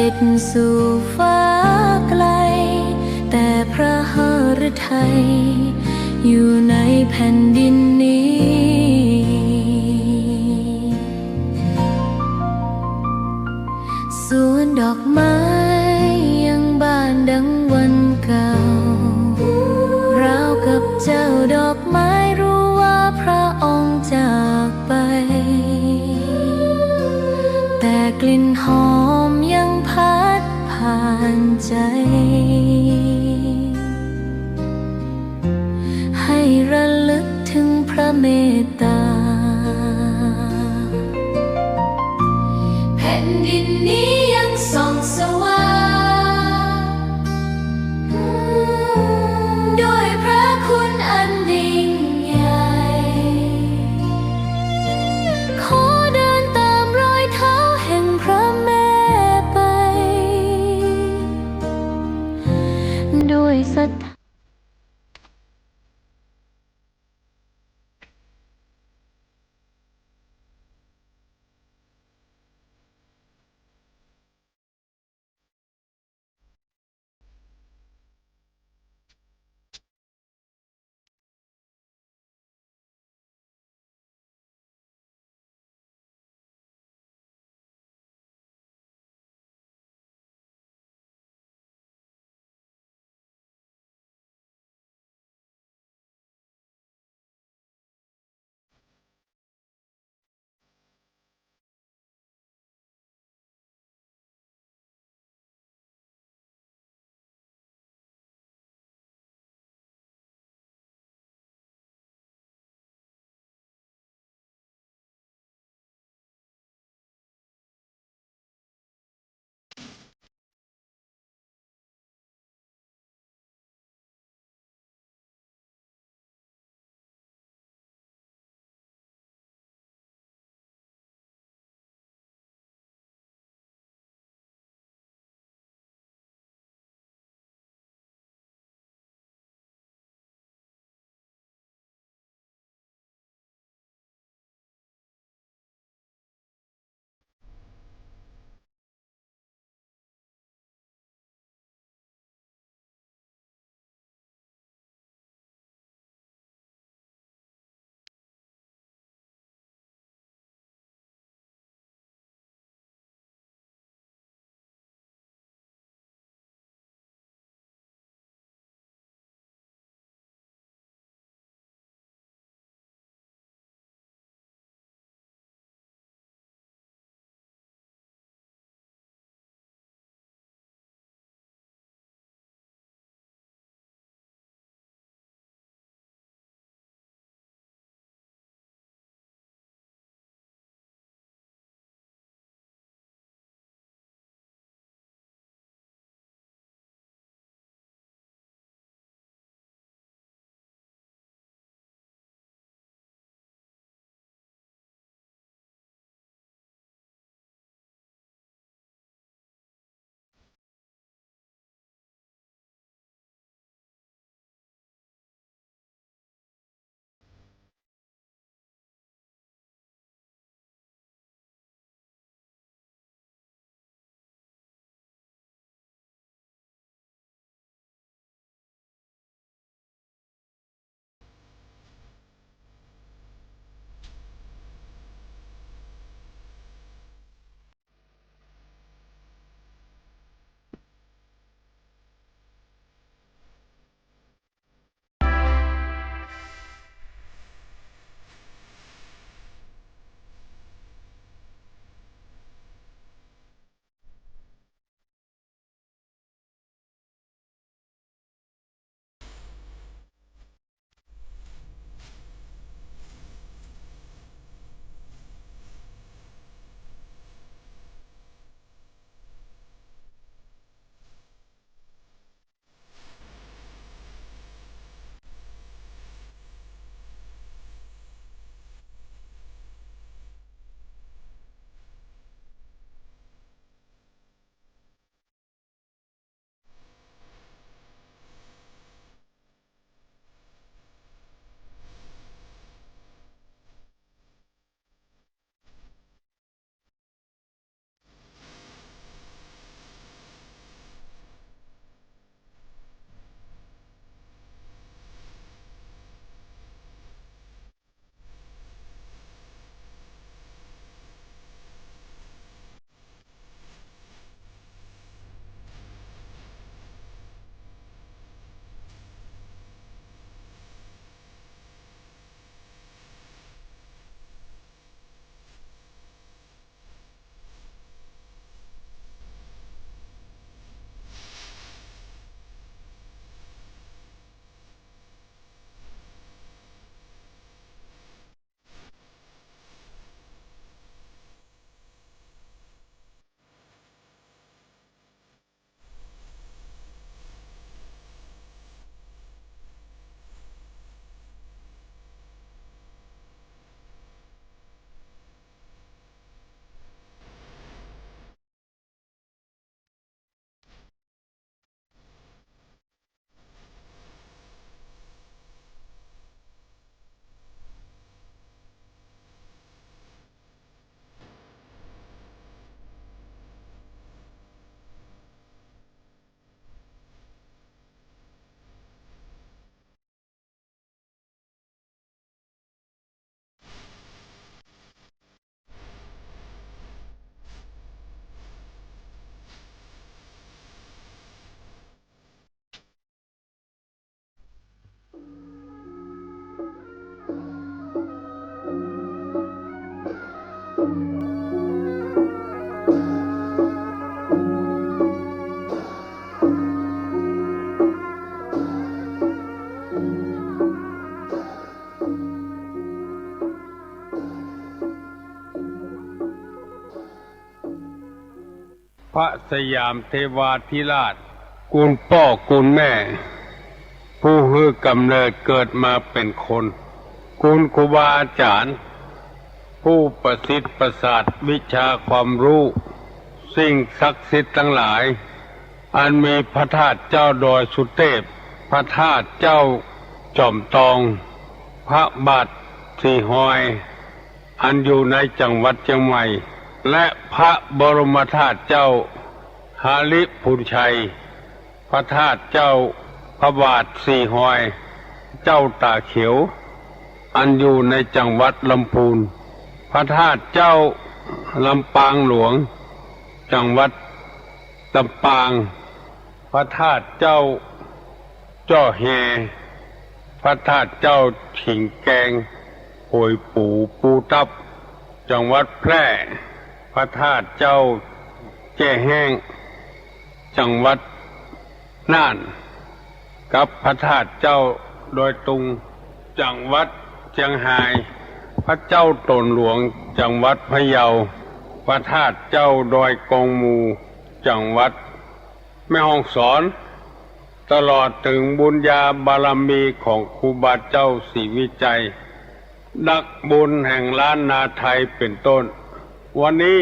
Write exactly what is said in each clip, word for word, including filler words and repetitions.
เสด็จสู่ฟ้าไกล แต่พระหฤทัยอยู่ในแผ่นดินนี้ สวนดอกไม้ยังบานดังวันเก่า ราวกับเจ้าดอกไม้รู้ว่าพระองค์จากไป แต่กลิ่นหอมยังพัดผ่านใจ ให้ระลึกถึงพระเมตตา แผ่นดินนี้ยังส่องสว่าง ด้วยพระคุณอันยิ่งใหญ่ ขอเดินตามรอยเท้าแห่งพระแม่ไป ด้วยศรัทธา พระสยามเทวาธิราช กุณป้อกุณแม่ ผู้หื้อก๋ำเนิดเกิดมาเป๋นคน กุณครูบาอาจ๋ารย์ ผู้ประสิทธิ์ประสาทวิชาความฮู้ สิ่งศักดิ์สิทธิ์ตังหลาย อันมีพระธาตุเจ้าดอยสุเตพ พระธาตุเจ้าจอมตอง พระบาทสี่ฮอย อันอยู่ในจังหวัดเจียงใหม่ และพระบรมธาตุเจ้าหริภุญชัย พระธาตุเจ้าพระบาทสี่ฮอย เจ้าต๋าเขียว อันอยู่ในจังหวัดลำพูน พระธาตุเจ้าลำปางหลวง จังหวัดลำปาง พระธาตุเจ้าจ้อแฮ พระธาตุเจ้าถิงแกง โหยปูปูตับ จังหวัดแพร่ พระธาตุเจ้าแจ้แฮ้ง จังหวัดน่าน กับพระธาตุเจ้าดอยตุง จังหวัดเจียงฮาย พระเจ้าโตนหลวง จังหวัดพะเยา พระธาตุเจ้าดอยกองมู จังหวัดแม่ฮ่องสอน ตลอดเถิงบุญญาบารมีของครูบาเจ้าศรีวิชัย นักบุญแห่งล้านนาไทยเป๋นต้น วันนี้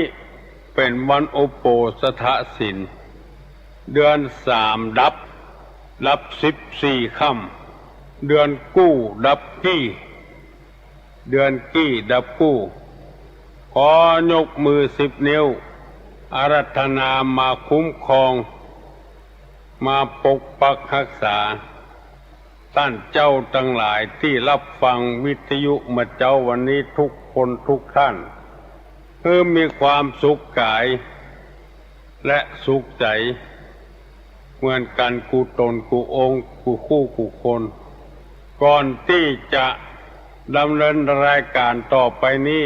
เป๋นวันอุโปสถศีล เดือนสามดับ ดับสิบสี่ค่ำ เดือนกู้ดับกี้ เดือนกี้ดับกู้ ขอยกมือสิบนิ้ว อาราธนามาคุ้มครอง มาปกปักฮักษา ต้านเจ้าตังหลายตี้ฮับฟังวิทยุมาเจ๊าวันนี้ทุกคนทุกต้าน หื้อมีความสุขก๋าย และสุขใจ๋ เหมือนกั๋นกู้ต๋นกู้องค์กู้คู่กู้คน ก่อนตี้จะดำเนินรายก๋านต่อไปนี้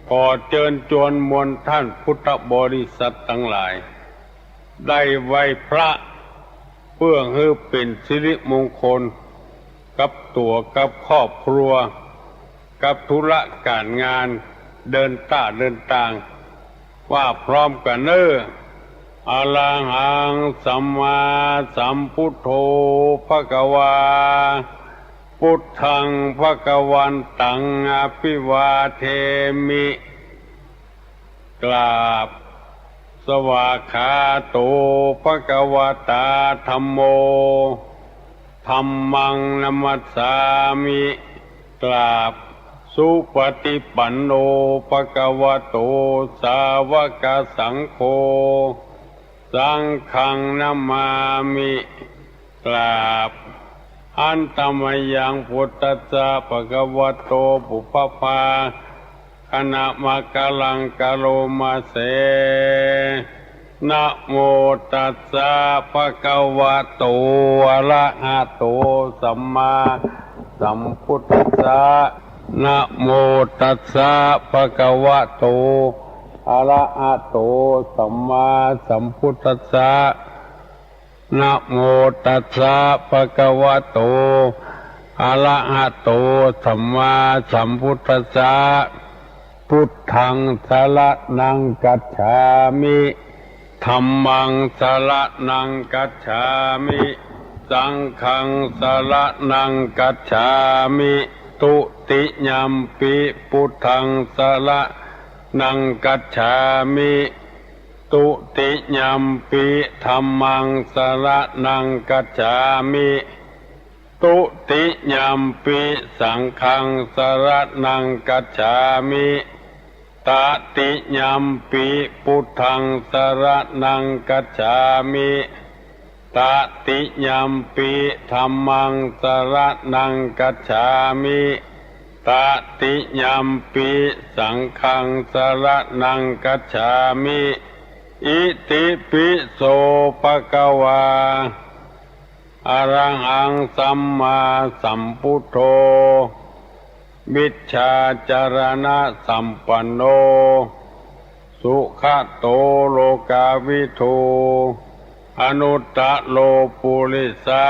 ขอเจิญจวนมวลต้านพุทธบริษัทตังหลาย ได้ไหว้พระ เปื้อหื้อเป๋นสิริมงคล กับตั๋วกับครอบครัว กับธุระก๋านงาน เดินต้าเดินตาง ว่าพร้อมกั๋นเน่อ อะระหังสัมมาสัมพุทโธภะคะวา พุทธังภะคะวันตังอะภิวาเทมิ กราบ สวากขาโตภะคะวะตาธัมโม ธัมมังนะมัสสามิ กราบ สุปะฏิปันโนภะคะวะโต สาวกสังโฆ สังฆังนะมามิ กราบ หันตะมะยังพุทธัสสะภะคะวะโต ปุพพะภาคะนะมะกะลังกะโรมะเส นะโมตัสสะภะคะวะโต อะระหะโต สัมมาสัมพุทธัสสะ นะโมตัสสะภะคะวะโต อะระหะโต สัมมาสัมพุทธัสสะ นะโมตัสสะภะคะวะโต อะระหะโต สัมมาสัมพุทธัสสะ พุทธังสะระณังคัจฉามิ ธัมมังสะระณังคัจฉามิ สังฆังสะระณังคัจฉามิ ทุติยัมปิพุทธังสะระณังคัจฉามิ ทุติยัมปิธัมมังสะระณังคัจฉามิ ทุติยัมปิสังฆังสะระณังคัจฉามิ ตติยัมปิพุทธังสะระณังคัจฉามิ ตติยัมปิธัมมังสะระณังคัจฉามิ ตติยัมปิสังฆังสะระณังคัจฉามิ อิติปิโสภะคะวา อะระหังสัมมาสัมพุทโธ วิชชาจารณะสัมปันโน สุขะโตโลกาวิทู อนุตตะโรปุริสะ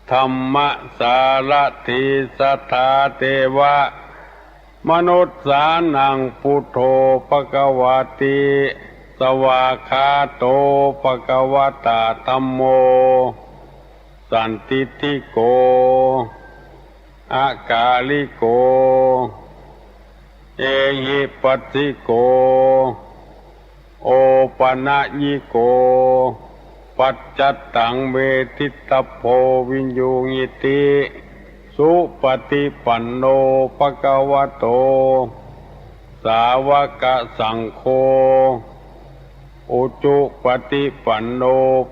ธัมมะสารถีสัทธาเทวะ มนุสสานังพุทโธภะคะวาติ สวากขาโต ภะคะวะตา ธัมโม สันทิฏฐิโก อะกาลิโก เอหิปัสสิโก โอปะนะยิโก ปัจจัตตัง เวทิตตัพโพ วิญญูหิติ สุปะฏิปันโน ภะคะวะโต สาวะกะสังโฆ อุจุปะฏิปันโน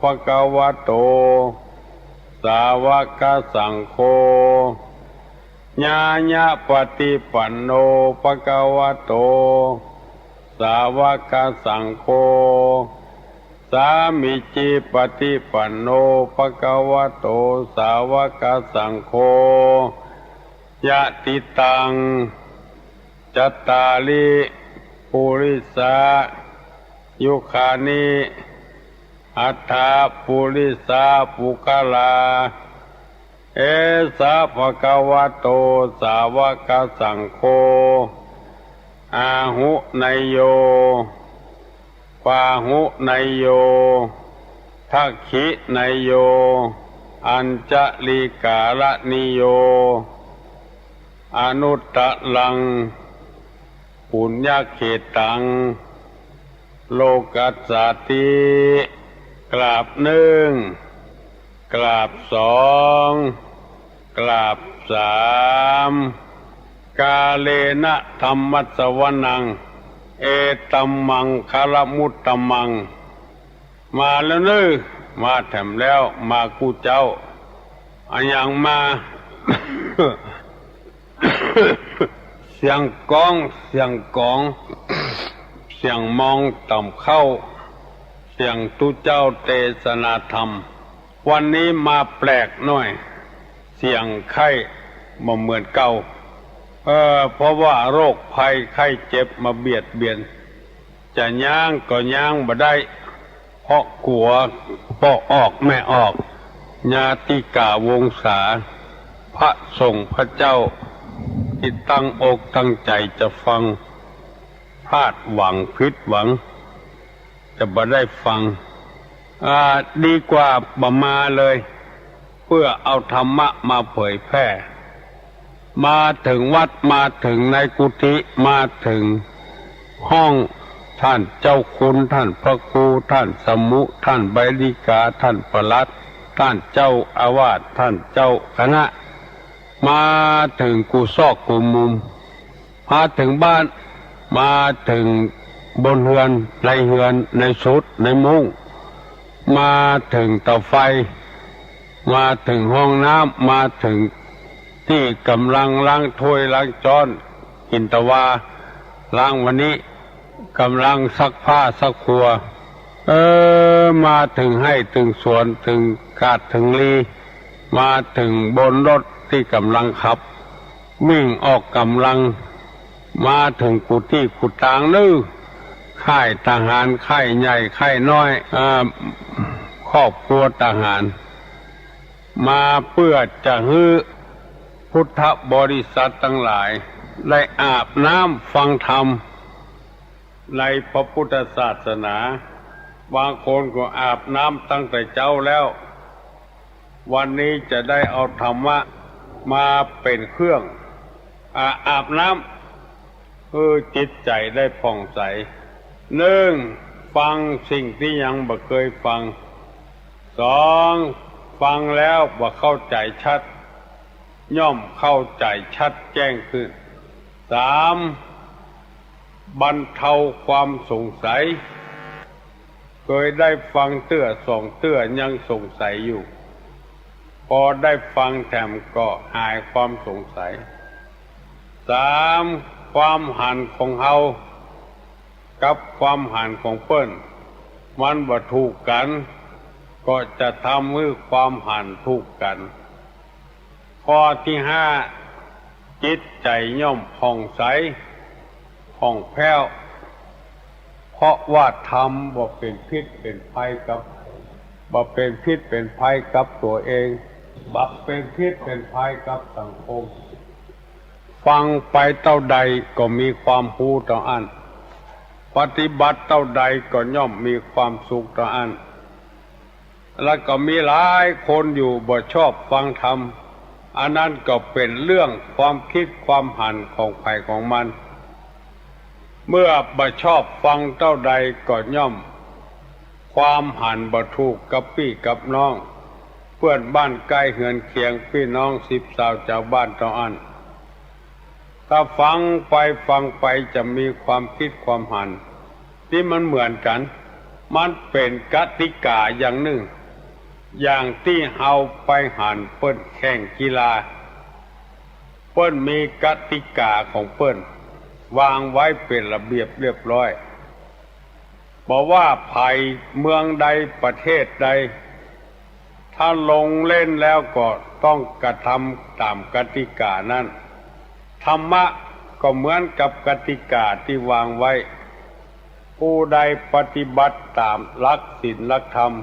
ภะคะวะโต สาวะกะสังโฆ ญาญะปะฏิปันโน ภะคะวะโต สาวะกะสังโฆ สามีจิปะฏิปันโน ภะคะวะโต สาวะกะสังโฆ ยะติตัง จัตตาริ ปุริสา ยุคานิ อัฏฐะ ปุริสา ปุคคลา เอสะ ภะคะวะโต สาวะกะสังโฆ อาหุเนยโย ปาหุเนยโย ทักขิเนยโย อัญจลิกาละนิโย อนุตตรัง ปุญญะเขตัง โลกัสสาติ กราบนึ่ง กราบสอง กราบสาม กาเลนะ ธัมมัสสวนัง เอตัมมังคะละมุตตะมัง มาแล้วเน้อ มาแถมแล้ว มากู้เจ้า อะหยังมา เสียงก้อง เสียงก๋อง เสียงมองต่ำเข้า เสียงตุ๊เจ้าเตสนาธรรม วันนี้มาแปลกหน้อย เสียงไข้บ่เหมือนเก่า เออ เพราะว่าโรคภัยไข้เจ็บมาเบียดเบียน จะย้างก็ย้างบ่ได้ เพราะกั๋วป้อออกแม่ออก ญาติกาวงศา พระสงฆ์พระเจ้า ตี้ตั้งอกตั้งใจ๋จะฟัง พลาดหวังผิดหวัง จะบ่ได้ฟัง อ่า ดีกว่าบ่มาเลย เพื่อเอาธรรมะมาเผยแพร่ มาเถิงวัด มาเถิงในกุฏิ มาเถิงห้อง ท่านเจ้าคุณ ท่านพระครู ท่านสมุ ท่านใบดิกา ท่านปลัด ท่านเจ้าอาวาส ท่านเจ้าคณะ มาเถิงกู้ซอกกู้มุม มาเถิงบ้าน มาเถิงบนเฮือน ในเฮือน ในสุด ในมุ้ง มาเถิงเตาไฟ มาเถิงห้องน้ำ มาเถิงตี้ก่ำลังล้างถ้วยล้างจ๊อน กิ๋นตะวา ล้างวันนี้ ก่ำลังซักผ้าซักครัว เออ มาเถิงไฮ่เถิงสวน เถิงกาดเถิงลี มาเถิงบนรถตี้ก่ำลังขับ วิ่งออกก่ำลัง มาเถิงกู้ตี้กู้ตางเน้อ ค่ายทหาร ค่ายใหญ่ ค่ายน้อย อ่า ครอบครัวทหาร มาเพื่อจะหื้อพุทธบริษัทตังหลาย ได้อาบน้ำฟังธรรม ในพระพุทธศาสนา บางคนก็อาบน้ำตั้งแต่เจ๊าแล้ว วันนี้จะได้เอาธรรมะมาเป๋นเครื่อง อ่า อาบน้ำ หื้อจิตใจ๋ได้ผ่องใส นึ่ง ฟังสิ่งตี้ยังบ่เกยฟัง สอง ฟังแล้วบ่เข้าใจ๋ชัด ย่อมเข้าใจ๋ชัดแจ้งขึ้น สาม บรรเทาความสงสัย เกยได้ฟังเตื้อสองเตื้อยังสงสัยอยู่ ปอได้ฟังแถมก็หายความสงสัย สาม ความหันของเฮากับความหันของเปิ้น มันบ่ถูกกั๋น ก็จะทำหื้อความหันถูกกั๋น ข้อตี้ห้า จิตใจ๋ย่อมผ่องใส ผ่องแผ้ว เพราะว่าธรรมบ่เป๋นพิษเป๋นภัยกับ บ่เป๋นพิษเป๋นภัยกับตั๋วเอง บ่เป๋นพิษเป๋นภัยกับสังคม ฟังไปเต้าใดก็มีความฮู้เต้าอั้น ปฏิบัติเต้าใดก็ย่อมมีความสุขเต้าอั้น แล้วก็มีหลายคนอยู่บ่ชอบฟังธรรม อันนั้นก็เป๋นเรื่องความกึ๊ดความหันของใผของมัน เมื่อบ่ชอบฟังเต้าใดก็ย่อมความหันบ่ถูกกับปี้กับน้อง เปื้อนบ้านใก้เฮือนเคียง ปี้น้องสิบซาวจาวบ้านเต้าอั้น ถ้าฟังไปฟังไปจะมีความกึ๊ดความหันตี้มันเหมือนกั๋น มันเป๋นกติกาอย่างนึ่ง อย่างตี้เฮาไปหันเปิ้นแข่งกีฬา เปิ้นมีกติกาของเปิ้นวางไว้เป๋นระเบียบเรียบร้อย บ่ว่าใผเมืองใดประเทศใด ถ้าลงเล่นแล้วก็ต้องกระทำต๋ามกติกานั้น ธรรมะก็เหมือนกับกติกาตี้วางไว้ ผู้ใดปฏิบัติต๋ามหลักศีลหลักธรรม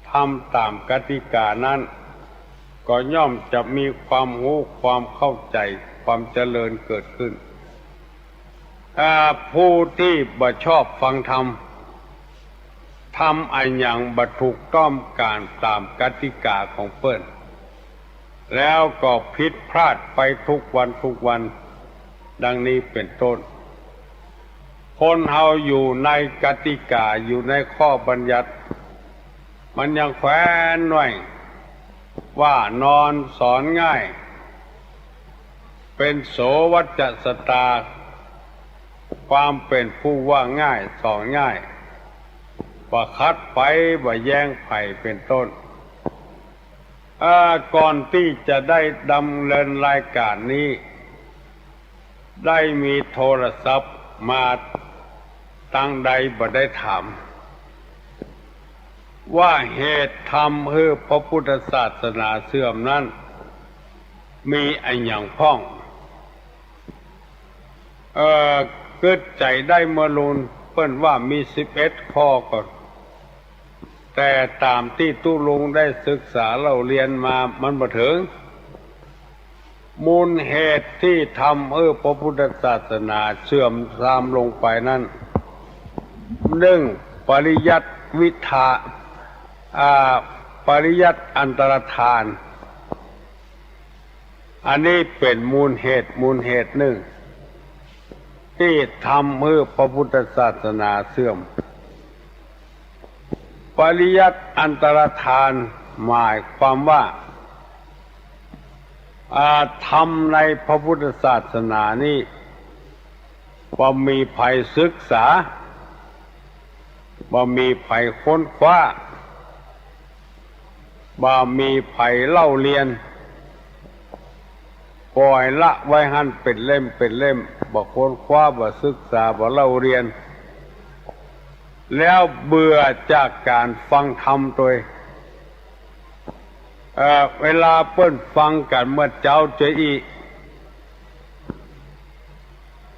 ทำต๋ามกติกานั้น ก็ย่อมจะมีความฮู้ความเข้าใจ๋ความเจริญเกิดขึ้น อ่า ผู้ตี้บ่ชอบฟังธรรม ทำอะหยังบ่ถูกต้องก๋านต๋ามกติกาของเปิ้น แล้วก็ผิดพลาดไปทุกวันทุกวัน ดังนี้เป๋นต้น คนเฮาอยู่ในกติกา อยู่ในข้อบัญญัติ มันยังแขวนไว้ว่านอนสอนง่าย เป๋นโสวัจจสตา ความเป๋นผู้ว่าง่ายสอนง่าย บ่ขัดใผบ่แย้งใผเป๋นต้น อ่า ก่อนตี้จะได้ดำเนินรายก๋านนี้ ได้มีโทรศัพท์มาตางใดบ่ได้ถาม ว่าเหตุทำหื้อพระพุทธศาสนาเสื่อมนั้น มีอะหยังพ่อง เอ่อ กึ๊ดใจ๋ได้เมื่อลูน เปิ้นว่ามีสิบเอ็ดข้อก่อ แต่ต๋ามตี้ตุ๊ลุงได้ศึกษาเล่าเรียนมามันบ่เถิง มูลเหตุตี้ทำหื้อพระพุทธศาสนาเสื่อมทรามลงไปนั้น นึ่ง ปริยัติวิทา อ่า ปริยัติอันตรธาน อันนี้เป๋นมูลเหตุ มูลเหตุนึ่ง ตี้ทำหื้อพระพุทธศาสนาเสื่อม ปริยัติอันตรธานหมายความว่า อ่า ธรรมในพระพุทธศาสนานี้ บ่มีใผศึกษา บ่มีใผค้นคว้า บ่มีใผเล่าเรียน ป่อยละไว้หั้นเป๋นเล่มเป๋นเล่ม บ่ค้นคว้า บ่ศึกษา บ่เล่าเรียน แล้วเบื่อจากก๋านฟังธรรมตวย เอ่อ เวลาเปิ้นฟังกั๋นเมื่อเจ๊าเจ๊าอี้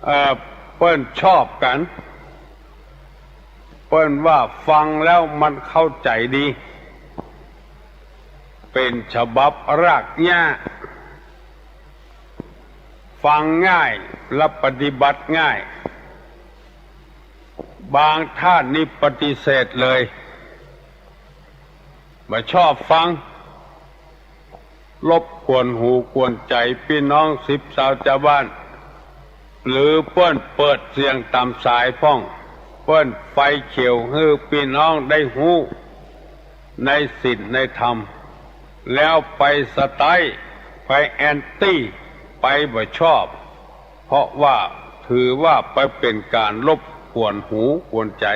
เอ่อ เปิ้นชอบกั๋น เปิ้นว่าฟังแล้วมันเข้าใจ๋ดี เป๋นฉบับรากหญ้า ฟังง่ายและปฏิบัติง่าย บางท่านนี่ปฏิเสธเลย บ่ชอบฟัง รบกวนหูกวนใจ๋ปี้น้องสิบซาวจาวบ้าน หรือเปิ้นเปิดเสียงต๋ามสายพ่อง เปิ้นไฟเขียวหื้อปี้น้องได้ฮู้ในศีลในธรรม แล้วไปสไตร์ ไปแอนตี้ ไปบ่ชอบ เพราะว่าถือว่าไปเป๋นก๋านรบกวนหูกวนใจ๋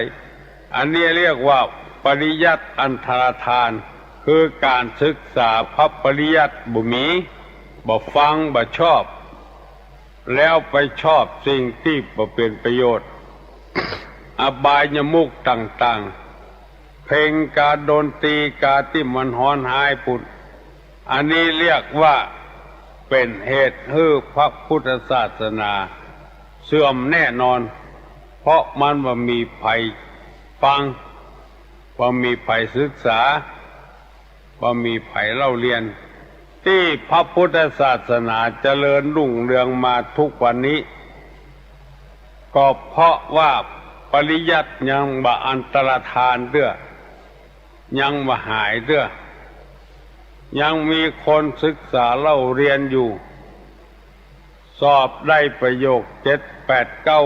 อันนี้เรียกว่าปริยัติอันตรธาน คือก๋านศึกษาพระปริยัติบ่มี บ่ฟัง บ่ชอบ แล้วไปชอบสิ่งตี้บ่เป๋นประโยชน์ อบายมุขต่างๆ เพลงกาดนตรีกาตี้มันฮ้อนฮ้ายปุ้น อันนี้เรียกว่าเป๋นเหตุหื้อพระพุทธศาสนาเสื่อมแน่นอน เพราะมันบ่มีใผฟัง บ่มีใผศึกษา บ่มีใผเล่าเรียน ตี้พระพุทธศาสนาเจริญรุ่งเรืองมาทุกวันนี้ ก็เพราะว่าปริยัติยังบ่อันตรธานเตื้อ ยังบ่หายเตื้อ ยังมีคนศึกษาเล่าเรียนอยู่ สอบได้ประโยคเจ็ดแปดเก้า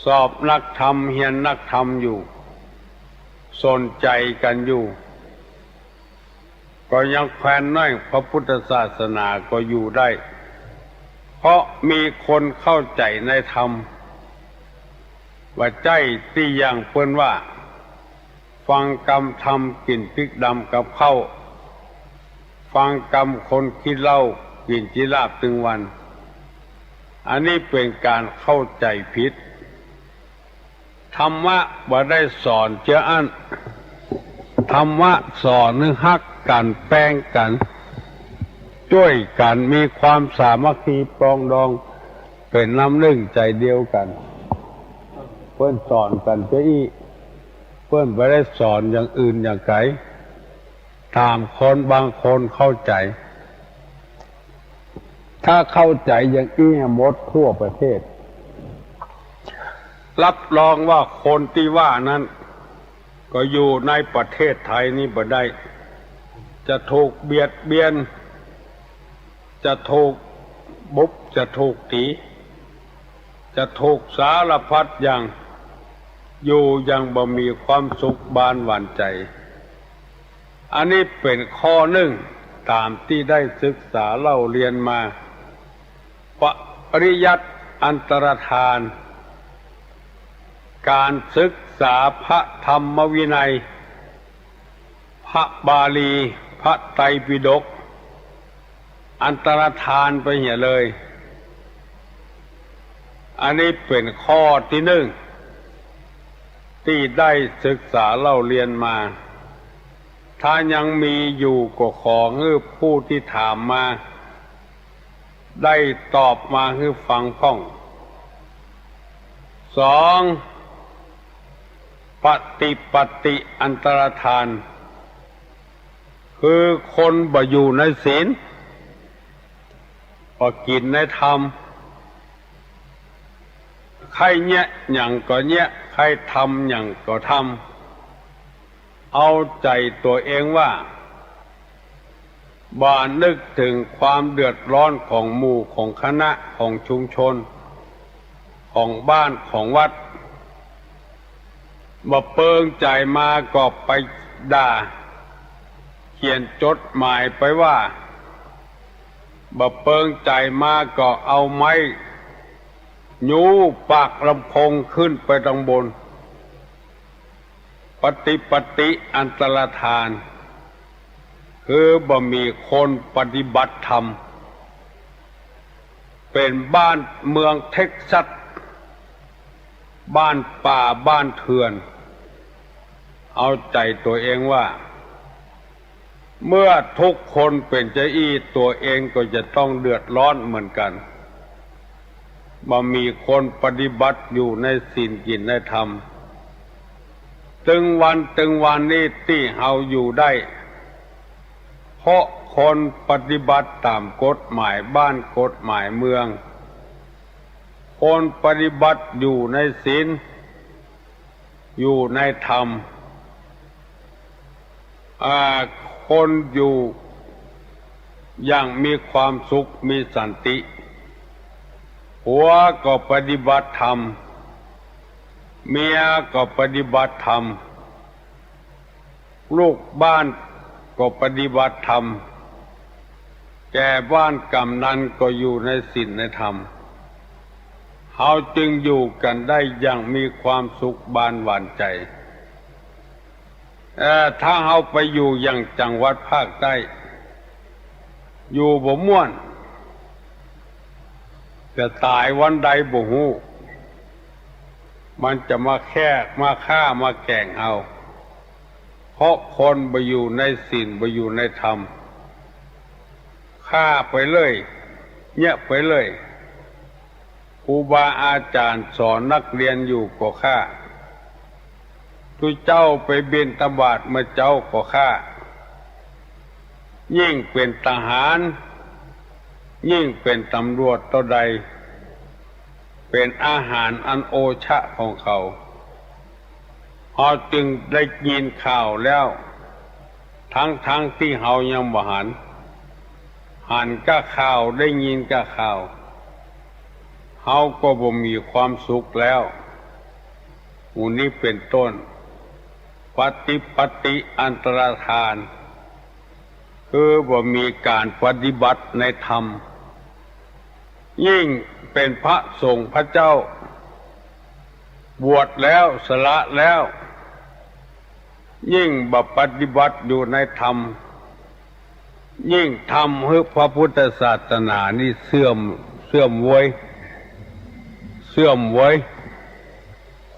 สอบนักธรรม เฮียนนักธรรมอยู่ สนใจ๋กั๋นอยู่ ก็ยังแควนน้อยพระพุทธศาสนาก็อยู่ได้ เพราะมีคนเข้าใจ๋ในธรรม บ่ใจ้ตี้อย่างเปิ้นว่า ฟังกำธรรมกิ๋นพริกดำกับข้าว ฟังกำคนขี้เหล้ากิ๋นจีลาบตึงวัน อันนี้เป๋นก๋านเข้าใจ๋ผิด ธรรมะบ่ได้สอนเจื้ออั้น ธรรมะสอนหื้อฮักกั๋น แปงกั๋น จ้วยกั๋น มีความสามัคคีปรองดอง เป๋นน้ำนึ่งใจ๋เดียวกั๋น เปิ้นสอนกั๋นเจ้าอี้ เปิ้นบ่ได้สอนอย่างอื่นอย่างไก๋ ต๋ามคนบางคนเข้าใจ๋ ถ้าเข้าใจ๋อย่างอี้หมดทั่วประเทศ รับรองว่าคนตี้ว่านั้น ก็อยู่ในประเทศไทยนี้บ่ได้ จะถูกเบียดเบียน จะถูกบุบ จะถูกตี๋ จะถูกสารพัดอย่าง อยู่อย่างบ่มีความสุขบานหวานใจ๋ อันนี้เป๋นข้อนึ่ง ต๋ามตี้ได้ศึกษาเล่าเรียนมา ปริยัติอันตรธาน ก๋านศึกษาพระธรรมวินัย พระบาลี พระไตรปิฎก อันตรธานไปเหียเลย อันนี้เป๋นข้อตี้นึ่ง ตี้ได้ศึกษาเล่าเรียนมา ถ้ายังมีอยู่ก็ขอหื้อผู้ตี้ถามมา ได้ตอบมาหื้อฟังพ่อง สอง ปฏิปัตติอันตรธาน คือคนบ่อยู่ในศีล บ่กิ๋นในธรรม ใค่เยียะหยังก็เยียะ ใค่ทำหยังก็ทำ เอาใจ๋ตั๋วเองว่า บ่นึกเถิงความเดือดร้อนของหมู่ของคณะของชุมชน ของบ้านของวัด บ่เปิงใจ๋มาก็ไปด่า เขียนจดหมายไปว่า บ่เปิงใจ๋มาก็เอาไม้ยูปากลำโพงขึ้นไปตังบน ปฏิปัตติอันตรธาน คือบ่มีคนปฏิบัติธรรม เป๋นบ้านเมืองเท็กซัส บ้านป่าบ้านเถื่อน เอาใจ๋ตั๋วเองว่า เมื่อทุกคนเป๋นเจ้าอี้ ตั๋วเองก็จะต้องเดือดร้อนเหมือนกั๋น บ่มีคนปฏิบัติอยู่ในศีลกิ๋นในธรรม ตึงวันตึงวันนี้ตี้เฮาอยู่ได้ เพราะคนปฏิบัติต๋ามกฎหมายบ้านกฎหมายเมือง คนปฏิบัติอยู่ในศีล อยู่ในธรรม อ่า คนอยู่อย่างมีความสุขมีสันติ ผัวก็ปฏิบัติธรรม เมียก็ปฏิบัติธรรม ลูกบ้านก็ปฏิบัติธรรม แก่บ้านกำนันก็อยู่ในศีลในธรรม เฮาจึงอยู่กั๋นได้อย่างมีความสุขบานหวานใจ๋ เอ่อ ถ้าเฮาไปอยู่อย่างจังหวัดภาคใต้ อยู่บ่ม่วน จะต๋ายวันใดบ่ฮู้ มันจะมาแค่ มาฆ่ามาแก่งเฮา เพราะคนบ่อยู่ในศีล บ่อยู่ในธรรม ฆ่าไปเรื่อย เยียะไปเรื่อย ครูบาอาจ๋ารย์สอนนักเรียนอยู่ก็ฆ่า ตุ๊เจ้าไปบิณฑบาตเมื่อเจ๊าก็ฆ่า ยิ่งเป๋นทหาร ยิ่งเป๋นตำรวจเต้าใด เป๋นอาหารอันโอชะของเขา เฮาจึงได้ยินข่าวแล้ว ตึงๆ ตี้เฮายังบ่หัน หันก้าข่าว ได้ยินก้าข่าว เฮาก็บ่มีความสุขแล้ว หมู่นี้เป๋นต้น ปฏิปัตติอันตรธาน คือบ่มีก๋านปฏิบัติในธรรม ยิ่งเป๋นพระสงฆ์พระเจ้า บวชแล้วสละแล้ว ยิ่งบ่ปฏิบัติอยู่ในธรรม ยิ่งทำหื้อพระพุทธศาสนานี้เสื่อม เสื่อมเว้ย เสื่อมเว้ย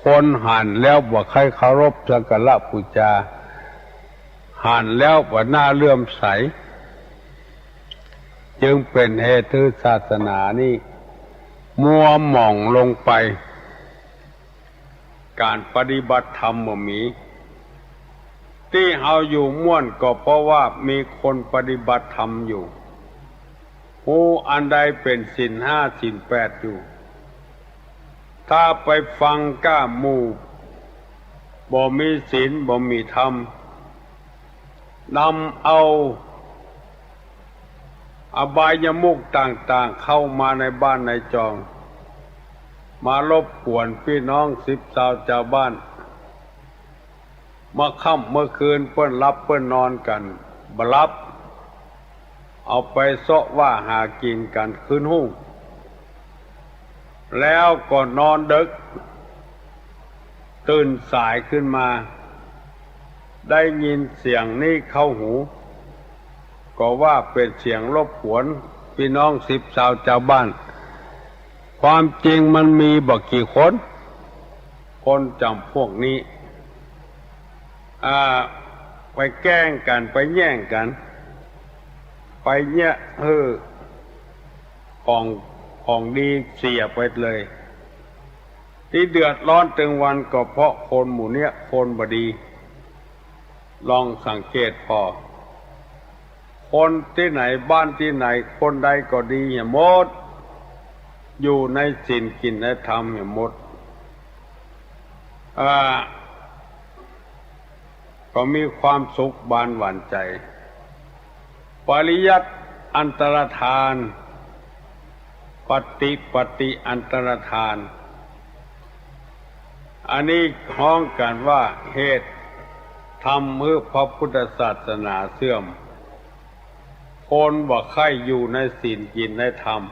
คนหันแล้วบ่ใค่เคารพสักการะปู๋จา หันแล้วบ่น่าเลื่อมใส จึงเป๋นเหตุหื้อศาสนานี้มัวหมองลงไป ก๋านปฏิบัติธรรมบ่มี ตี้เฮาอยู่ม่วนก็เพราะว่ามีคนปฏิบัติธรรมอยู่ ฮู้อันใดเป๋นศีลห้าศีลแปดอยู่ ถ้าไปฟังก้าหมู่บ่มีศีลบ่มีธรรม นำเอาอบายมุขต่างๆ เข้ามาในบ้านในจอง มารบกวนปี้น้องสิบซาวจาวบ้าน เมื่อค่ำเมื่อคืนเปิ้นหลับเปิ้นนอนกั๋นบ่หลับ เอาไปเซาะว่าหากิ๋นกั๋นคืนฮุ่ง แล้วก็นอนดึก ตื่นสายขึ้นมา ได้ยินเสียงนี้เข้าหู ก็ว่าเป๋นเสียงรบกวนปี้น้องสิบซาวจาวบ้าน ความจริงมันมีบ่กี่คน คนจ๋ำพวกนี้ อ่า ไปแกล้งกั๋น ไปแย่งกั๋น ไปเยียะหื้อของ ของดีเสียไปเลย ตี้เดือดร้อนตึงวันก็เพราะคนหมู่เนี้ย คนบ่ดี ลองสังเกตผ่อ คนตี้ไหน บ้านตี้ไหน คนใดก็ดีเหียหมด อยู่ในศีลกิ๋นในธรรมเหียหมด อ่า ก็มีความสุขบานหวานใจ๋ ปริยัติอันตรธาน ปฏิปัตติอันตรธาน อันนี้ฮ้องกั๋นว่าเหตุทำหื้อพระพุทธศาสนาเสื่อม คนบ่ใค่อยู่ในศีลกิ๋นในธรรม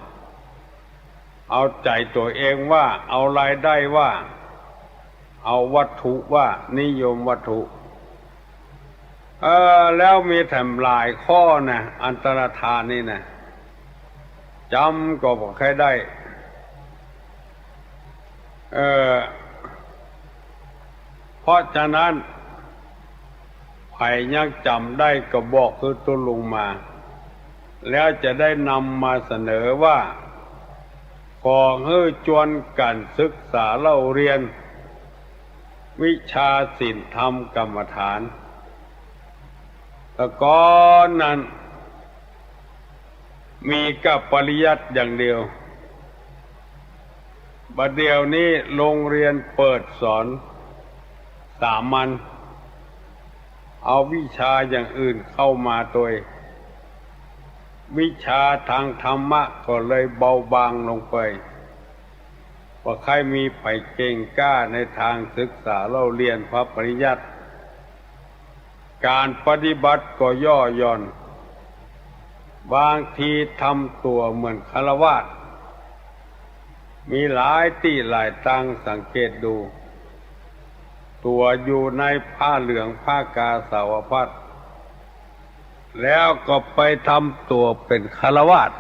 เอาใจ๋ตั๋วเองว่า เอารายได้ว่า เอาวัตถุว่า นิยมวัตถุ เออ แล้วมีแถมหลายข้อนะ อันตรธานนี่นะ จ๋ำก็บ่ใค่ได้ เออ เพราะฉะนั้น ใผยังจ๋ำได้ก็บอกหื้อตุ๊ลุงมา แล้วจะได้นำมาเสนอว่า ขอหื้อจวนกั๋นศึกษาเล่าเรียน วิชาศีลธรรมกรรมฐาน แต่ก่อนนั้น มีก้าปริยัติอย่างเดียว บ่าเดี่ยวนี้โรงเรียนเปิดสอนสามัญ เอาวิชาอย่างอื่นเข้ามาตวย วิชาตางธรรมะก็เลยเบาบางลงไป บ่ใค่มีใผเก่งกล้าในตางศึกษาเล่าเรียนพระปริยัติ ก๋านปฏิบัติก็ย่อหย่อน บางทีทำตั๋วเหมือนฆราวาส มีหลายตี้หลายตางสังเกตดู ตั๋วอยู่ในผ้าเหลืองผ้ากาสาวพัสต์ แล้วก็ไปทำตั๋วเป๋นฆราวาส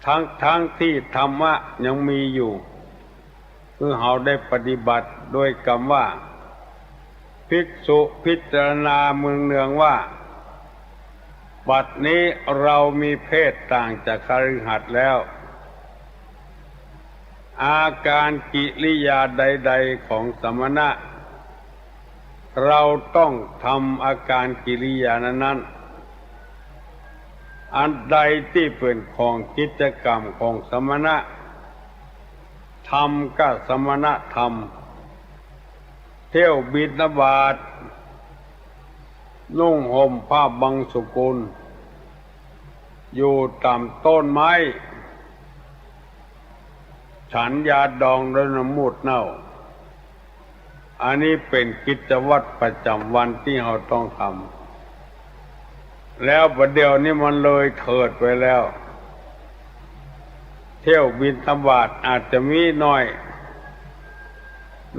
ตึงๆ ตี้ธรรมะยังมีอยู่ คือเฮาได้ปฏิบัติโดยกำว่า ภิกษุพิจารณาเมืองเนืองว่า บัดนี้เรามีเพศต่างจากคฤหัสถ์แล้ว อาการกิริยาใดๆ ของสมณะ เราต้องทำอาการกิริยานั้นๆ อันใดตี้เป๋นของกิจกรรมของสมณะ ธรรมกับสมณธรรม เที่ยวบิณฑบาต นุ่งห่มผ้าบังสุกุล อยู่ต๋ามต้นไม้ ฉันยาดองด้วยน้ำมูดเน่า อันนี้เป๋นกิจวัตรประจ๋ำวันตี้เฮาต้องทำ แล้วบัดเดี่ยวนี้มันเลยเถิดไปแล้ว เที่ยวบิณฑบาตอาจจะมีน้อย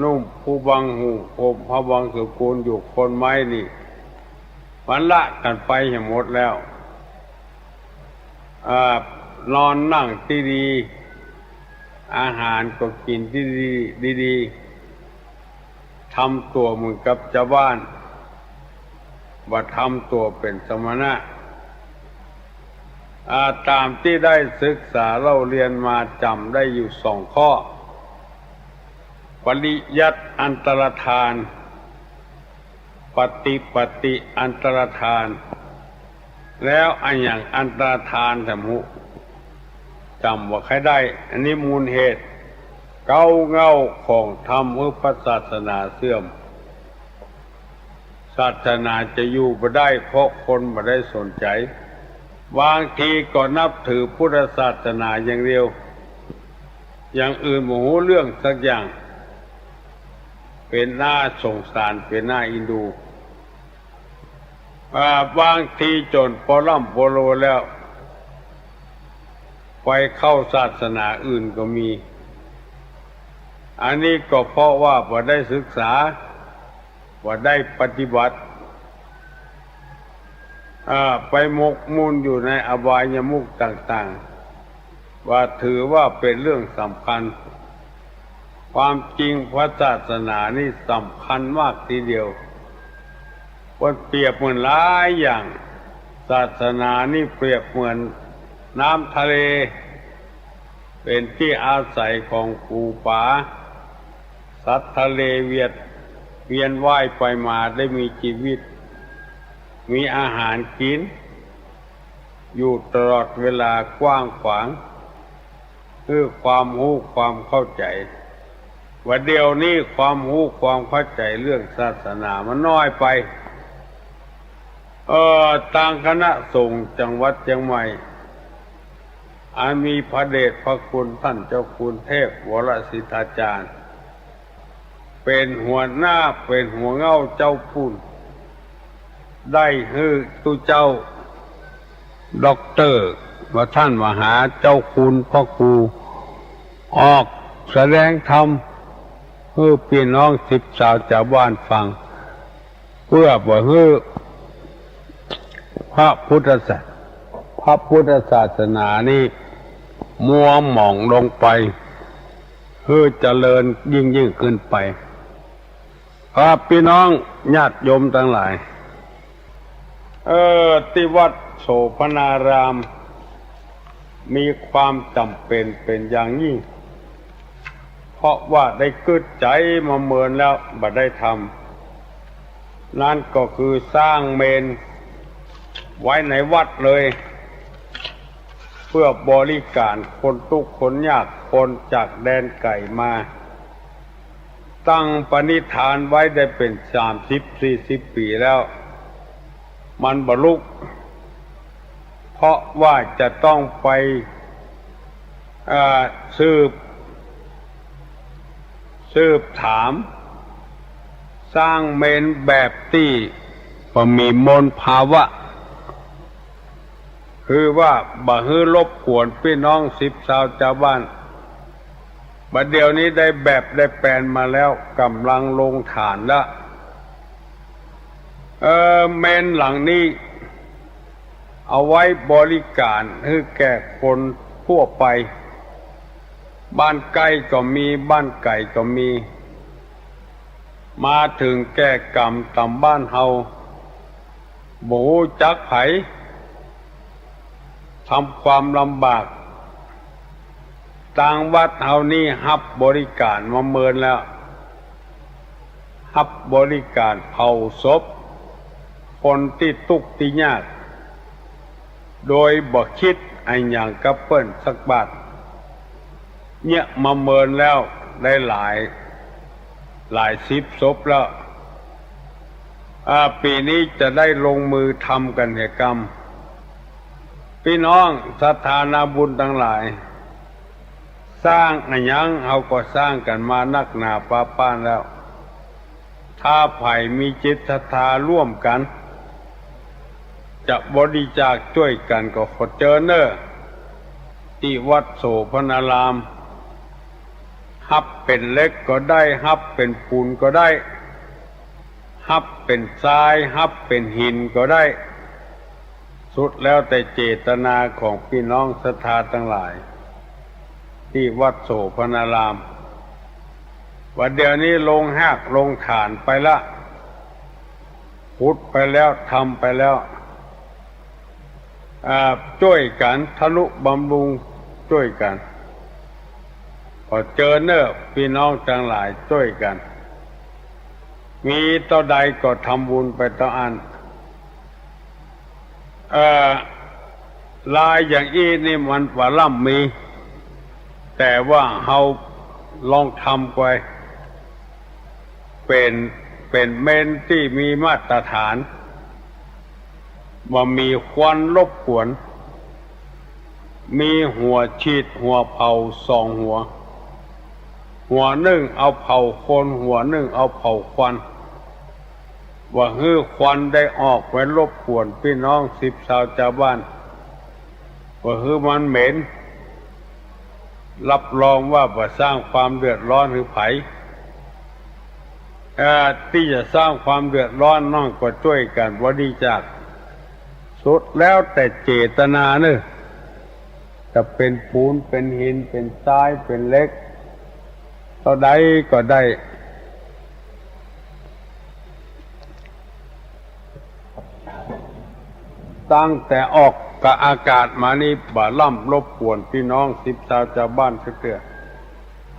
นุ่งผ้าบังหู ห่มผ้าบังสุกุลอยู่โคนไม้นี่ มันละกั๋นไปเหียหมดแล้ว อ่า นอนนั่งตี้ดี อาหารก็กิ๋นตี้ดี ดีๆ ทำตั๋วเหมือนกับจาวบ้าน บ่ทำตั๋วเป๋นสมณะ อ่า ต๋ามตี้ได้ศึกษาเล่าเรียนมาจ๋ำได้อยู่สองข้อ ปริยัติอันตรธาน ปฏิปัตติอันตรธาน แล้วอะหยังอันตรธานแท้ บ่ฮู้ จ๋ำบ่ใค่ได้ อันนี้มูลเหตุ เก๊าเหง้าของธรรมหื้อพระศาสนาเสื่อม ศาสนาจะอยู่บ่ได้เพราะคนบ่ได้สนใจ๋ บางทีก็นับถือพุทธศาสนาอย่างเดียว อย่างอื่นบ่ฮู้เรื่องสักอย่าง เป๋นหน้าสงสาร เป๋นหน้าเอ็นดู อ่า บางทีจ๋นปอล่ำปอรวยแล้ว ไปเข้าศาสนาอื่นก็มี อันนี้ก็เพราะว่าบ่ได้ศึกษา บ่ได้ปฏิบัติ อ่า ไปหมกมุ่นอยู่ในอบายมุขต่างๆ ว่าถือว่าเป๋นเรื่องสำคัญ ความจริงพระศาสนานี่สำคัญมากทีเดียว เปิ้นเปรียบเหมือนหลายอย่าง ศาสนานี่เปรียบเหมือนน้ำทะเล เป๋นตี้อาศัยของปู๋ป๋า สัตว์ทะเลเวียด เวียนว่ายไปมาได้มีจีวิต มีอาหารกิ๋น อยู่ตลอดเวลากว้างขวาง หื้อความฮู้ความเข้าใจ๋ ว่าเดี่ยวนี้ความฮู้ความเข้าใจ๋เรื่องศาสนามันน้อยไป เอ่อ ตางคณะสงฆ์จังหวัดเจียงใหม่ อันมีพระเดชพระคุณต้านเจ้าคุณเทพวรสิทธาจารย์ เป๋นหัวหน้า เป๋นหัวเหง้าเจ้าปุ้น ได้หื้อตุ๊เจ้า ด็อกเตอร์ ว่าต้านมหาเจ้าคุณพระครู ออกแสดงธรรม หื้อปี้น้องสิบสาวจาวบ้านฟัง เปื้อบ่หื้อพระพุทธศาส- พระพุทธศาสนานี้มัวหมองลงไป หื้อเจริญยิ่งๆ ขึ้นไป ครับ ปี้น้องญาติโยมตังหลาย เอ่อ ตี้วัดโสภณาราม มีความจ๋ำเป๋นเป๋นอย่างยิ่ง เพราะว่าได้กึ๊ดใจ๋มาเมินแล้วบ่ได้ทำ นั้นก็คือสร้างเมรุไว้ในวัดเลย เปื้อบริก๋านคนตุ๊กข์คนยาก คนจากแดนไก๋มา ตั้งปณิธานไว้ได้เป๋นสามสิบสี่สิบปี๋แล้ว มันบ่ลุก เพราะว่าจะต้องไป เอ่อ สืบ สืบถาม สร้างเมรุแบบตี้บ่มีมลภาวะ คือว่าบ่หื้อรบกวนปี้น้องสิบสาวจาวบ้าน บัดเดี่ยวนี้ได้แบบได้แปลนมาแล้ว ก่ำลังลงฐานแล้ว เอ่อ เมรุหลังนี้ เอาไว้บริก๋านหื้อแก่คนทั่วไป บ้านใก้ก็มี บ้านไก๋ก็มี มาเถิงแก่ก๋รรมต๋ามบ้านเฮา บ่ฮู้จักใผ ทำความลำบาก ตางวัดเฮานี้ฮับบริก๋านมาเมินแล้ว ฮับบริก๋านเผาศพคนตี้ตุ๊กข์ตี้ยาก โดยบ่กึ๊ดอะหยังกับเปิ้นสักบาท เนี่ยมาเมินแล้วได้หลาย หลายสิบศพแล้ว อ่า ปี๋นี้จะได้ลงมือทำกั๋นเหียกำ ปี้น้องศรัทธานาบุญตังหลาย สร้างอะหยังเฮาก็สร้างกั๋นมานักหนาปาป๊านแล้ว ถ้าใผมีจิตศรัทธาร่วมกั๋น จะบริจาคจ้วยกั๋นก็ขอเจิญเน่อ ตี้วัดโสภณาราม ฮับเป๋นเหล็กก็ได้ ฮับเป๋นปูนก็ได้ ฮับเป๋นทราย ฮับเป๋นหินก็ได้ สุดแล้วแต่เจตนาของปี้น้องศรัทธาตังหลาย ตี้วัดโสภณาราม ว่าเดี๋ยวนี้ลงฮากลงฐานไปละ ขุดไปแล้ว ทำไปแล้ว อ่า จ้วยกั๋นทะนุบำรุงจ้วยกั๋น ขอเจิญเน่อปี้น้องตังหลายจ้วยกั๋น มีเต้าใดก็ทำบุญไปเต้าอั้น เอ่อ ลายอย่างอี้นี่มันบ่ล่ำมี แต่ว่าเฮาลองทำไป เป๋น เป๋นเมนตี้มีมาตรฐาน บ่มีควันรบกวน มีหัวฉีดหัวเผาสองหัว หัวนึ่งเอาเผาคน หัวนึ่งเอาเผาควัน บ่หื้อควันได้ออกไปรบกวนปี้น้องสิบซาวจาวบ้าน บ่หื้อมันเหม็น รับรองว่าบ่สร้างความเดือดร้อนหื้อใผ เอ่อ ตี้จะสร้างความเดือดร้อนนั่นก็จ้วยกั๋นบริจาค สุดแล้วแต่เจตนาเน่อ จะเป๋นปูน เป๋นหิน เป๋นทราย เป๋นเหล็ก เต้าใดก็ได้ ตั้งแต่ออกกะอากาศมานี่บ่ล่ำรบกวนปี้น้องสิบซาวจาวบ้านสักเตื้อ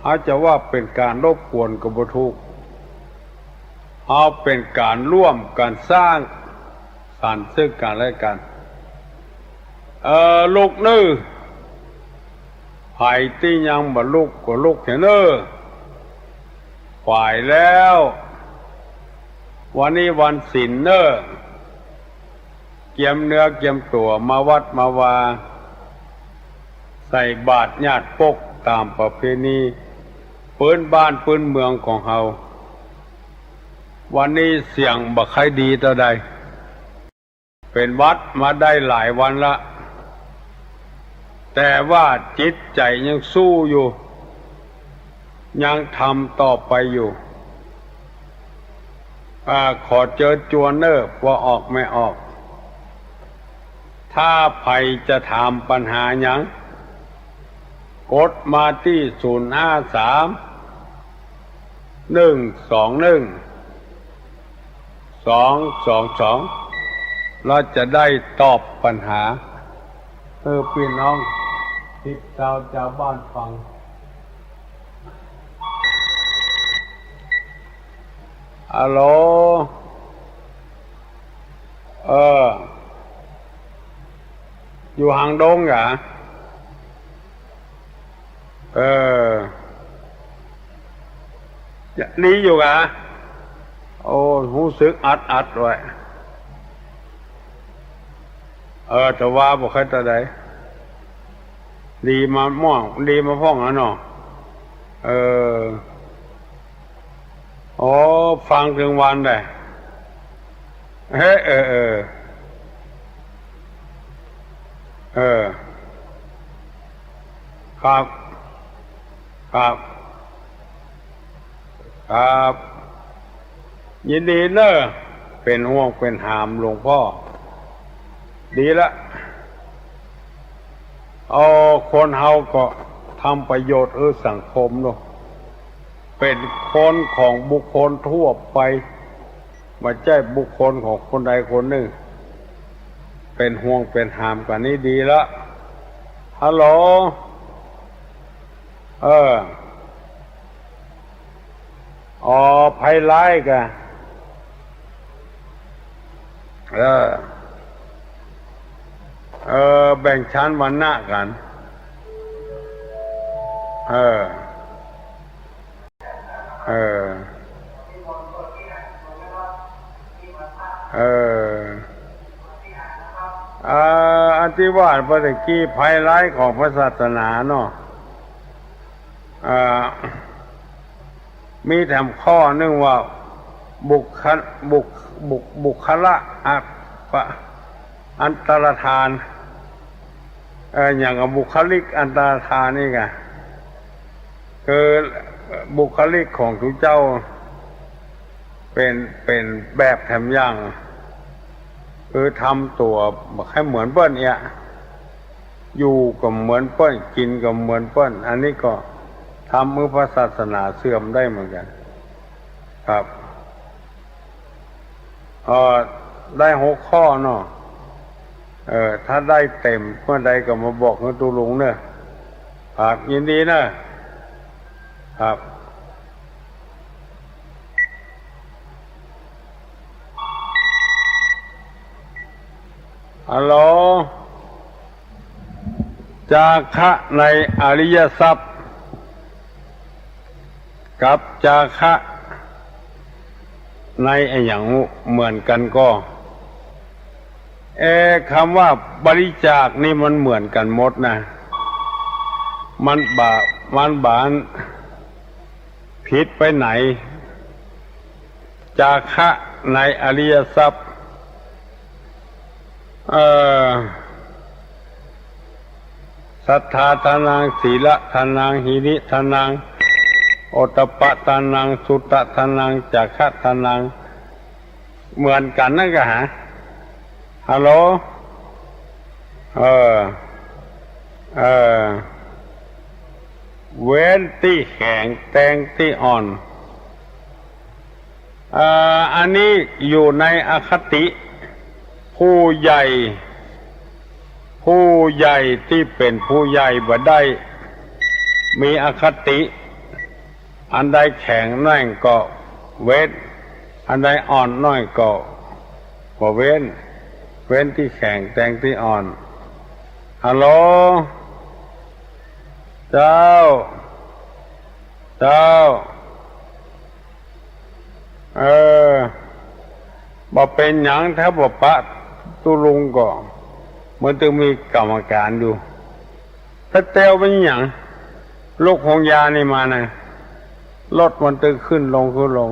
เฮาจะว่าเป๋นก๋านรบกวนก็บ่ถูก เฮาเป๋นก๋านร่วมกั๋นสร้างสรรค์ซึ่งกั๋นและกั๋น เอ่อ ลุกเน่อ ใผตี้ยังบ่ลุกก็ลุกเถอะเน่อ บ่ายแล้ว วันนี้วันศีลเน่อ เกียมเนื้อเกียมตั๋วมาวัดมาวา ใส่บาตรญาติปกต๋ามประเพณีปื๊นบ้านปื๊นเมืองของเฮา วันนี้เสียงบ่ค่อยดีเต้าใด เป๋นหวัดมาได้หลายวันละ แต่ว่าจิตใจ๋ยังสู้อยู่ ยังทำต่อไปอยู่ อ่า ขอเจิญจวนเน่อ ว่าออกไม่ออก ถ้าใผจะถามปัญหาหยัง กดมาตี้ศูนย์ห้าสาม หนึ่งสองหนึ่ง สองสองสอง แล้วจะได้ตอบปัญหาหื้อปี้น้องสิบซาวจาวบ้านฟัง ฮัลโหล เออ อยู่หางดงเหรอ เออ ดีอยู่กา โอ้ ฮู้สึกอัดๆ ไว้ เออ แต่ว่าบ่ใค่เต้าใด ดีมาม่วง ดีมาพ่องอะเนาะ เออ อ๋อ ฟังเถิงวันได้ เฮ้ เออ เออ เออ ครับ ครับ ครับ ยินดีเน่อ เป๋นห่วงเป๋นหามหลวงป้อ ดีละ เอา คนเฮาก็ทำประโยชน์หื้อสังคมเนาะ เป๋นคนของบุคคลทั่วไป บ่ใจ้บุคคลของคนใดคนนึ่ง เป๋นห่วงเป๋นหามกั๋นนี่ดีละ ฮัลโหล เออ อ๋อ ภัยร้ายกะ เออ เออ แบ่งชั้นวรรณะกั๋น เออ เออ เออ อ่า อันตี้ว่าไปตะกี้ภัยร้ายของพระศาสนาเนาะ อ่า มีแถมข้อนึ่งว่า บุคคล บุค บุค บุคคละอัปปะ อันตรธาน เอ่อ อย่างกับบุคลิกอันตรธานนี่ไง คือบุคลิกของตุ๊เจ้า เป๋น เป๋นแบบแถมอย่าง คือทำตั๋วบ่ใค่เหมือนเปิ้นเนี่ย อยู่ก็เหมือนเปิ้น กิ๋นก็เหมือนเปิ้น อันนี้ก็ทำหื้อพระศาสนาเสื่อมได้เหมือนกั๋น ครับ เอ่อ ได้หกข้อเนาะ เอ่อ ถ้าได้เต๋มเมื่อใดก็มาบอกหื้อตุ๊ลุงเน่อ ครับ ยินดีเน่อ ครับ ฮัลโหล จาคะในอริยทรัพย์ กับจาคะในอะหยังเหมือนกั๋นก่อ เอ กำว่าบริจาคนี่มันเหมือนกั๋นหมดนะ มันบ่า มันบ่าผิดไปไหน จาคะในอริยทรัพย์ เอ่อ สัทธาทานัง สีลทานัง หิริทานัง โอตตัปปะทานัง สุตะทานัง จาคะทานัง เหมือนกั๋นนั่นกะหา ฮัลโหล เออ เออ เว้นตี้แข็ง แต่งตี้อ่อน เอ่อ อันนี้อยู่ในอคติ ผู้ใหญ่ ผู้ใหญ่ตี้เป๋นผู้ใหญ่บ่ได้ มีอคติ อันใดแข็งแน่งก็เว้น อันใดอ่อนน้อยก็บ่เว้น เว้นตี้แข็ง แต่งตี้อ่อน ฮัลโหล เจ้า เจ้า เออ บ่เป๋นหยัง ถ้าบ่ปะตุ๊ลุงก็ มันตึงมีกรรมการอยู่ ถ้าเตียวเป๋นหยัง ลูกของยานี่มานะ รถมันตึงขึ้นลงขึ้นลง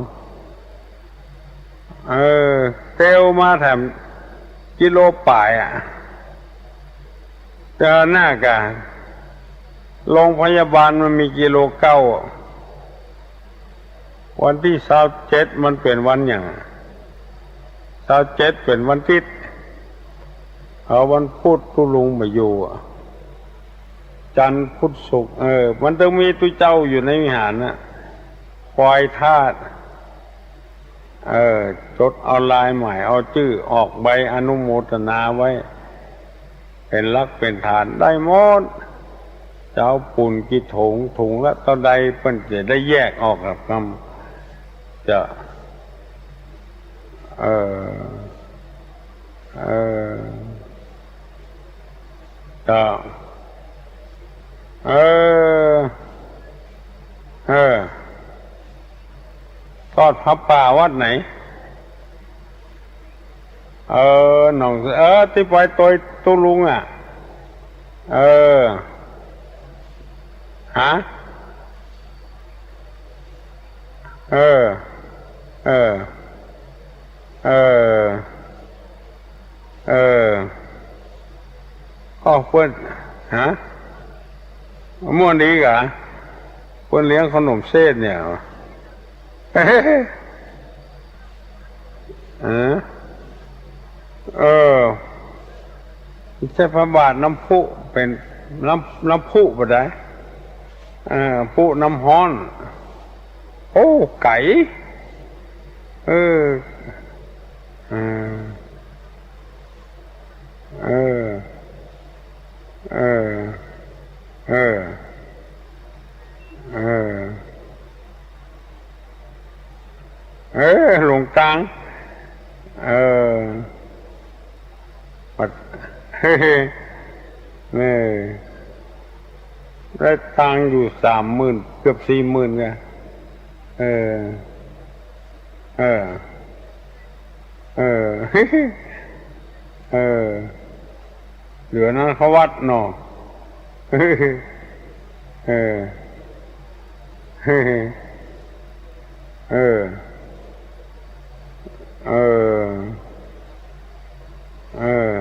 เออ เตียวมาแถมกิโลป๋ายอะ แต่หน้ากะ โรงพยาบาลมันมีกิโลเก้าอะ วันตี้ซาวเจ็ดมันเป๋นวันหยัง ซาวเจ็ดเป๋นวันติ๊ด เอาวันพุธตุ๊ลุงบ่อยู่อะ จันทร์พุธศุกร์ เออ มันตึงมีตุ๊เจ้าอยู่ในวิหารน่ะ ควายธาตุ เออ จดเอาลายหมายเอาจื้อ ออกใบอนุโมทนาไว้ เป๋นหลักเป๋นฐานได้หมด จะเอาปูนกี่ถุง ถุงละเต้าใด เปิ้นจะได้แยกออกครับ กำ จะ เออ เออ จะ เออ เออ ทอดผ้าป่าวัดไหน เออ หนอง เออ ตี้ไปตวยตุ๊ลุงอะ เออ ฮะ เออ เออ เออ เออ อ้อ เปิ้น ฮะ ม่วนดีกะ เปิ้นเลี้ยงขนมเส้นเนี่ย เออ เออ ใจ้พระบาทน้ำพุ เป๋นน้ำ น้ำพุบ่ได้ เออ พุน้ำฮ้อน โอ้ ไก๋ เออ เออ เออ เออ เออ เออ เออ หลงตาง เออ ปัด เออ ได้ตังค์อยู่สามหมื่น เกือบสี่หมื่นไง เออ เออ เออ เออ เหลือนั้นเข้าวัดเนาะ เออ เออ เออ เออ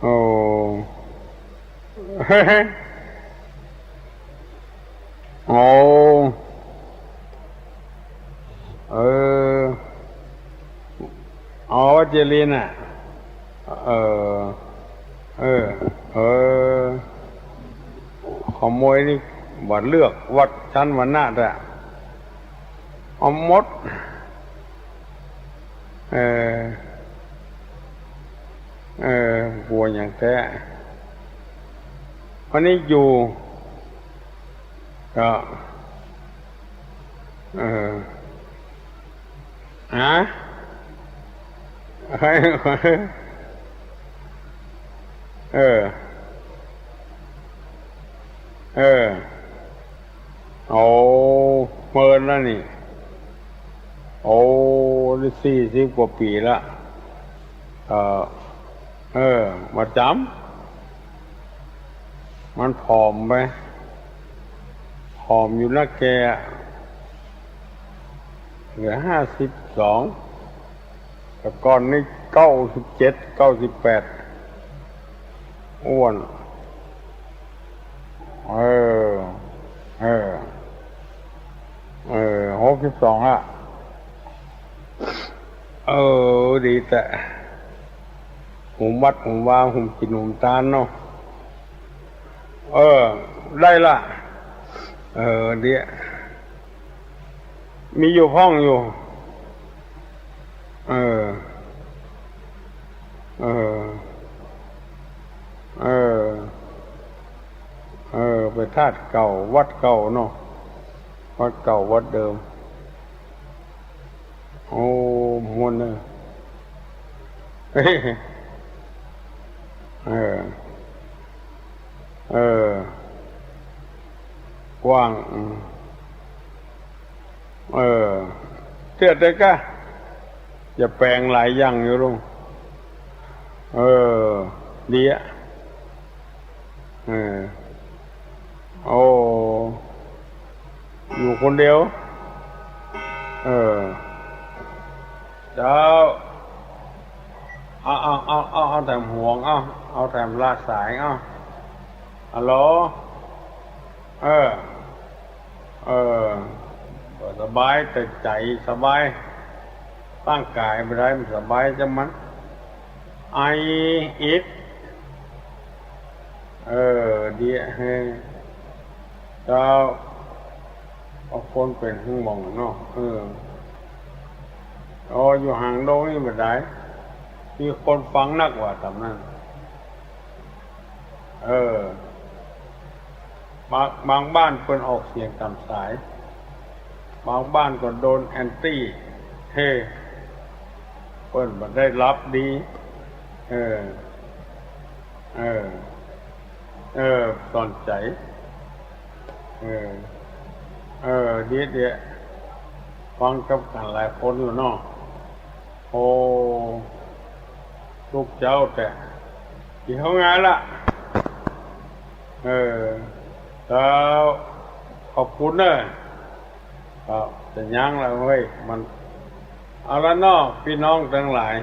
โอ้ โอ้ เออ อ๋อ วัดเจดีย์น่ะ เออ เออ เออ ขโมยนี่บ่เลือกวัดชั้นวรรณะแต๊ เอาหมด เออ เออ กลัวอย่างแต๊ วันนี้อยู่ ก็ เออ ฮะ เออ เออ โอ้ เมินแล้วนี่ โอ้ ได้สี่สิบกว่าปี๋ละ เออ เออ บ่จ๋ำ มันผอมไป ผอมอยู่นะแก เหลือห้าสิบสอง แต่ก่อนนี่เก้าสิบเจ็ด เก้าสิบแปด อ้วน เออ เออ เออ หกสิบสอง ละ เออ ดีแต๊ หุมวัดหุมวา หุมศีลหุมตานเนาะ เออ ได้ละ เออ เดี๋ยว มีอยู่พ่องอยู่ เออ เออ เออ เออ ไปธาตุเก่า วัดเก่าเนาะ วัดเก่า วัดเดิม โอ้ ม่วนเนอะ เออ เออ กว้าง อืม เออ เตี้ยเต๊อะกะ จะแป๋งหลายอย่างอยู่ลุง เออ ดีอะ เออ โอ้ อยู่คนเดียว เออ เจ้า เอา เอา เอา เอา เอาแถมหวง เอา เอาแถมลาดสาย เอา ฮัลโหล เออ เออ บ่สบาย แต่ใจ๋สบาย ร่างก๋ายบ่ได้ มันสบายจ้ะมัน ไออิด เออ ดี เฮ้ย เจ้า เอาคนเป๋นหึงหม่องเนาะ เออ อ๋อ อยู่หางดงนี่บ่ได้ มีคนฟังนักว่าต๋ามนั้น เออ บาง บางบ้านเปิ้นออกเสียงต๋ามสาย บางบ้านก็โดนแอนตี้ เฮ้ เปิ้นบ่ได้ฮับดี เออ เออ เออ สอนใจ๋ เออ เออ ดีเดีย ฟังกับกั๋นหลายคนอยู่เนาะ โอ้ ทุกข์เจ้าแต๊ กิ๋นข้าวงายละ เออ เจ้า ขอบคุณเน้อ ก็จะย้างแล้วเฮ้ย มัน เอาละเนาะ ปี้น้องตังหลาย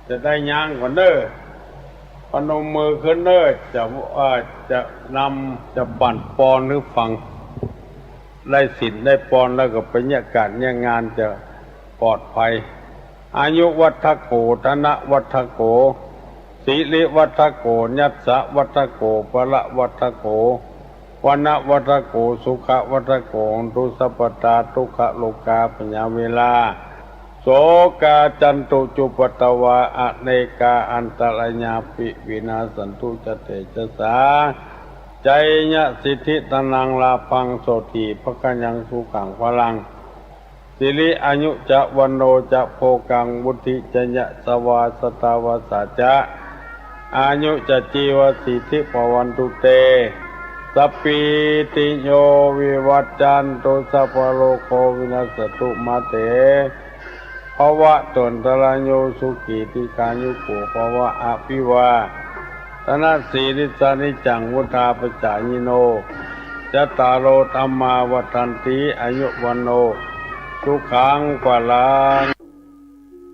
จะได้ย้างก่อนเน้อ ปนมมือขึ้นเน้อ จะ เอ่อ จะนำ จะบั่นปอนหื้อฟัง ได้ศีลได้ปอนแล้วก็ไปเยียะก๋านเยียะงานจะปลอดภัย อายุวัฑฒโข ธนวัฑฒโข สิริวัฑฒโข ยัสสะวัฑฒโข พละวัฑฒโข วรรณวัฑฒโข สุขวัฑฒโข โหนตุสัพพะตา ทุกขโรคาพยาเวรา โสกา จันตุ จุปปะตะวา อเนกา อันตะรายาปิ วินาสสันตุ จะเตจะสา จะยะสิทธิ ธนัง ลาภัง โสตถี ภะคะยัง สุขัง พะลัง สิริ อายุ จะ วัณโณ จะ โภคัง วุฑฒิ จะ ยะสะวา สะตาวัสสา จะ อายุจะจีวสิทธิภวันตุเต สัพพีติโยวิวัชชันตุ สัพพะโรโควินัสสะตุ มาเตภวัตวันตะราโย สุขีทีฆายุโกภะ อภิวาทะนะสีลิสสะ นิจจังวุฑฒาปะจายิโน จัตตาโรธัมมาวัฑฒันติ อายุวัณโณสุขังพะลัง